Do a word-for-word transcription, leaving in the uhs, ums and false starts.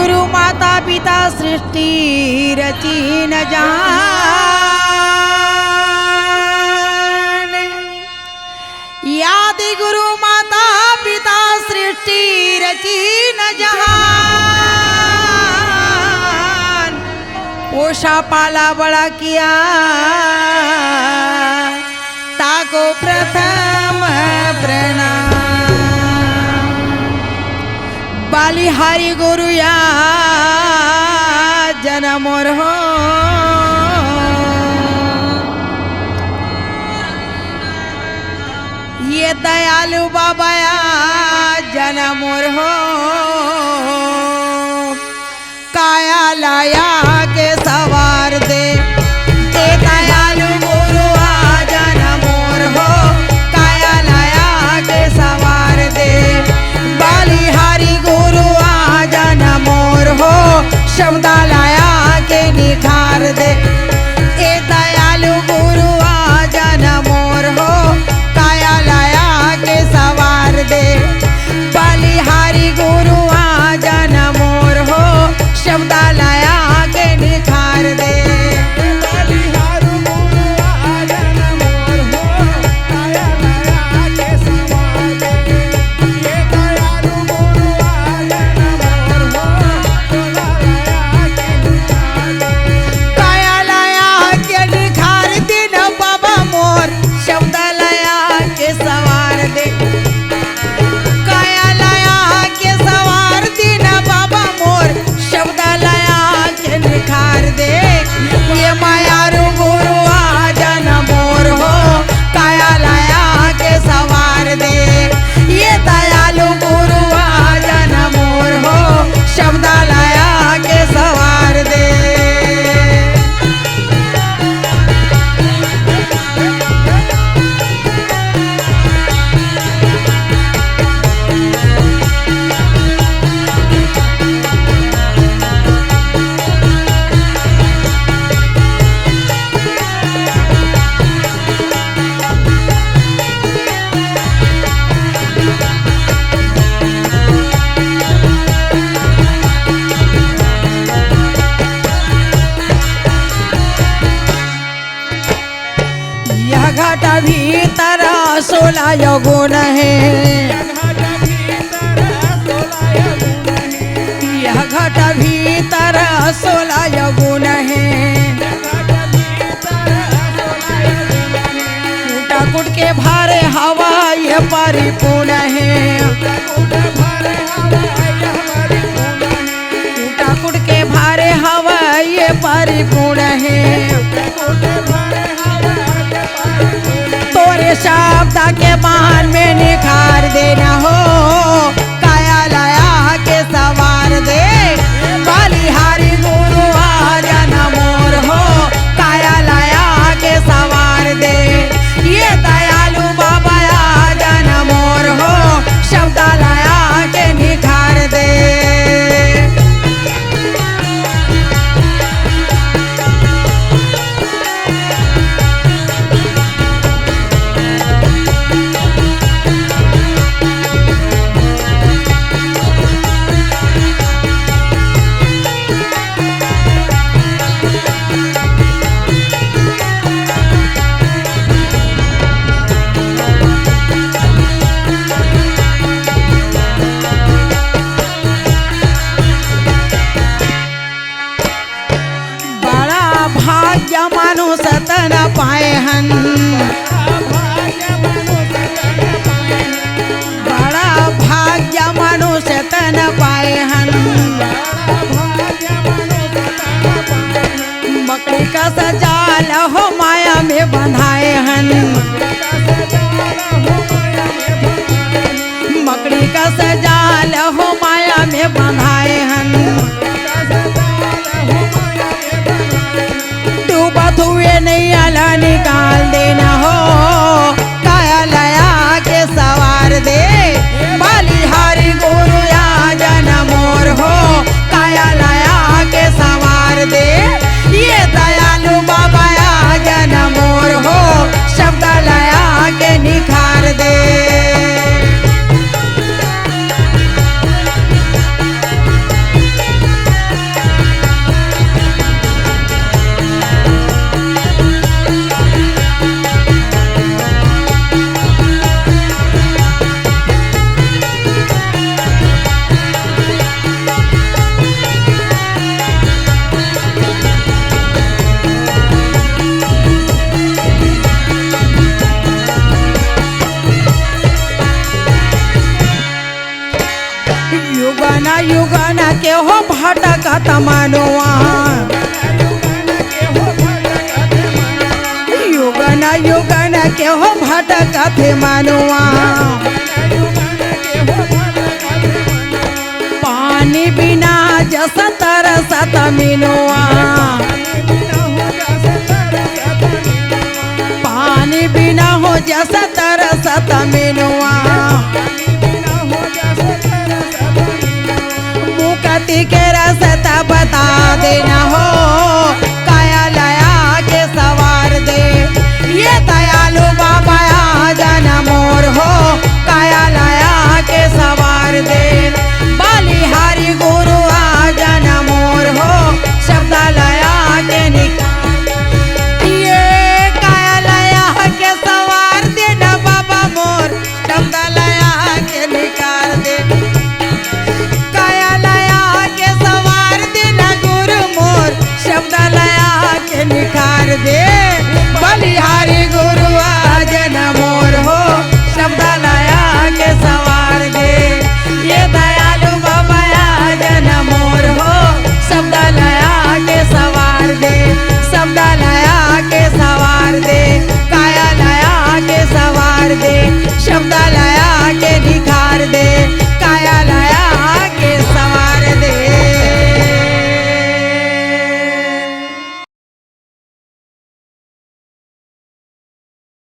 गुरु माता पिता सृष्टि रचिन जहान। आदि गुरु माता पिता सृष्टि रचिन जहान। पोषा पाला बड़ा किया, ताको प्रथम प्रणाम। बलिहारी गुरु या जनम मोर हो, ये दयालु बाबा या जनम मोर हो। काया लाया के सवार दे, ए दयालु गुरु आ जनम मोर हो। काया लाया के सवार दे, बलिहारी गुरु आ जनम मोर हो। शब्दा लाया के निखार दे, ए दयालु गुरु आ जनम मोर हो। काया लाया के सवार दे, बलिहारी गुरु आ जनम मोर हो। शब्दा लाया के निखार दे, बलिहारी गुरु आ जनम मोर हो। काया लाया के सवार दे, ये दयालु गुरु आ जनम मोर हो। शब्दा लाया के निखार दे, काया लाया के निखार दे न बाबा मोर। शब्दा लाया के सवार दे, काया लाया के सवार दे न बाबा मोर। शब्दा लाया के निखार दे, ये मयारू गुरु आ जनम मोर हो। काया लाया के सवार दे, ये दयालु गुरु आ जनम मोर हो। शब्दा लाया के सवार दे। यह घट भीतर सोलह गुण हे। यह घट भीतर सोलह गुण हे। कूटा कूट के भरे हवा ये परिपूर्ण हे। कूटा कूट के भरे हवा ये परिपूर्ण हे। तोरे शब्द के मान में निखार देना हो। काया लाया के सवार दे, बलिहारी गुरु आ जनम मोर हो। काया लाया के सवार दे, ये दयालु बाबा आ जनम मोर हो। शब्द लाया के निखार दे। बड़ा भाग्य मनुष्य तन पाए हन। बड़ा भाग्य मनुष्य तन पाए हन। मकड़ी कस जाल हो माया में बंधाए हन। मकड़ी कस जाल हो माया में बंधाए हन। डूबत हुए नैया ला निकाल देना हो। काया लाया के सवार दे, बलिहारी गुरु आ जनम मोर हो। काया लाया के सवार दे, ये दयालु बाबा आ जनम मोर हो। शब्द लाया के निखार दे। हो भटकत मनवा, युगन युगन के हो भटकत हे मनवा। पानी बिना जस तरसत मिनवा, पानी बिना हो जस